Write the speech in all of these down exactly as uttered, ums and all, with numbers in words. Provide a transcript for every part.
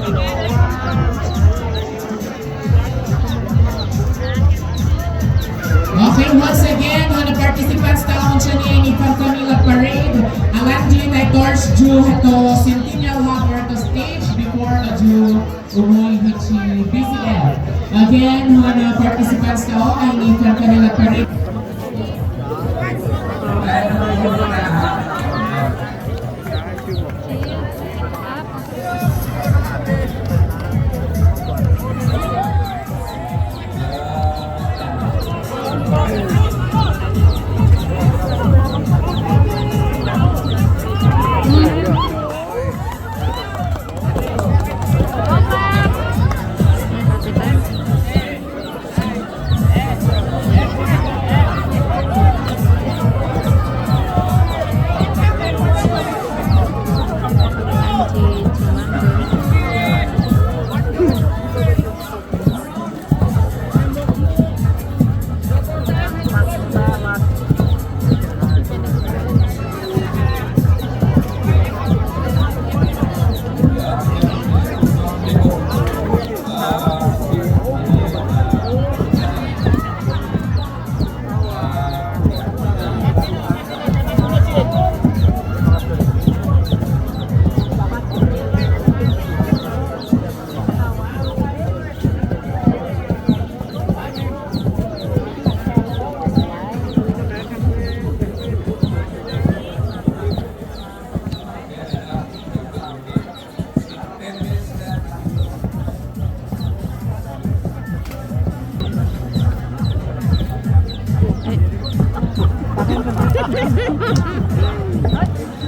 Okay, once again, mga participants, tayong siya ni Farkami Love Parade. Alang di tayo torch ju heto Centennial Hall or heto stage before na ju umuwi hit si B C L. Again, mga participants, tayong ni Farkami Love Parade.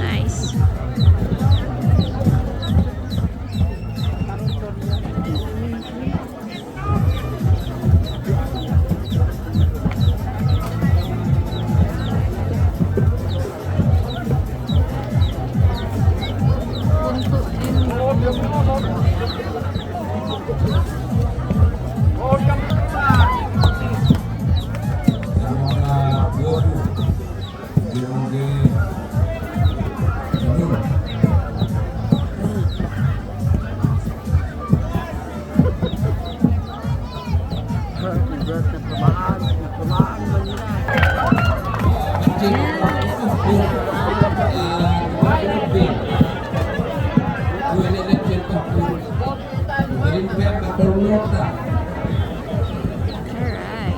Nice. Alright.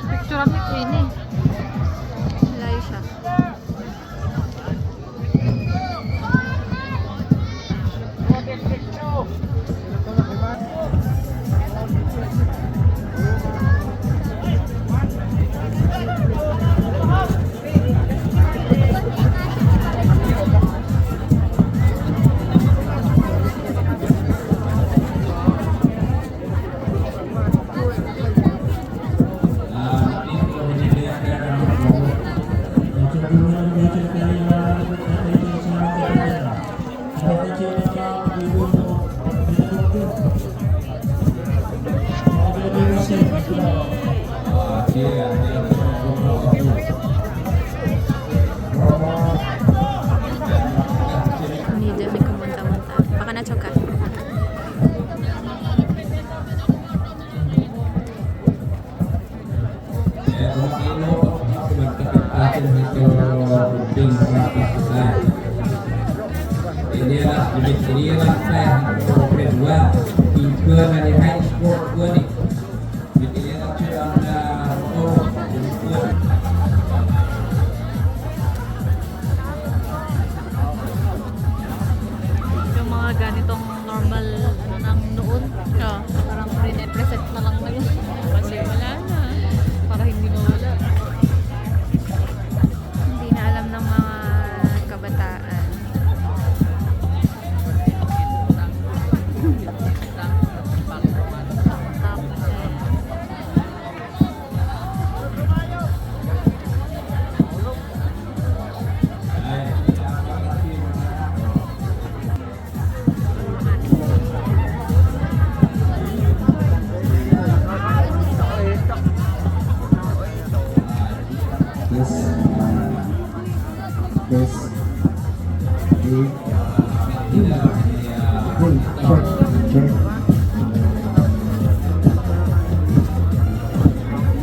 Picture kami ko ini. Layo siya. Ini dyan, may kamunta-munta. Baka na-choka. Ini lah, ini lah, saya, kedua, tipe dari high score dua nih. Ini lah, sudah ada, oh, Yung mga ganitong normal, ano, ng noon. Oo. Parang rinepresent na lang ngayon. Kasi wala na. Para hindi mawala. Hindi na alam ng mga kabataan.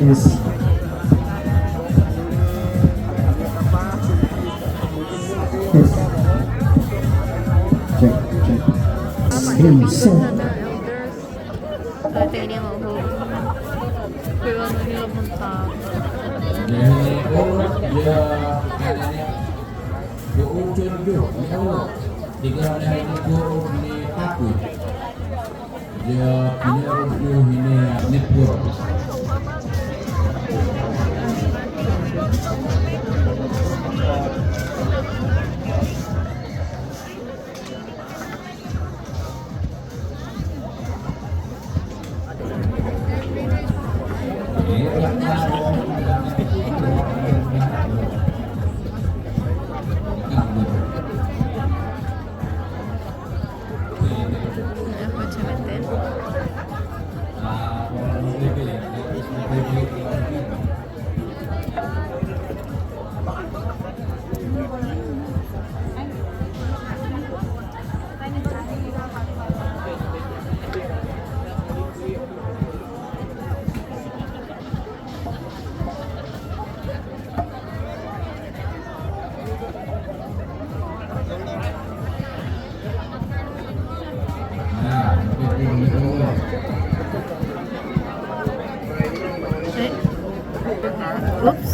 Yes. Yes. Check, check. Hey, sir. Oops.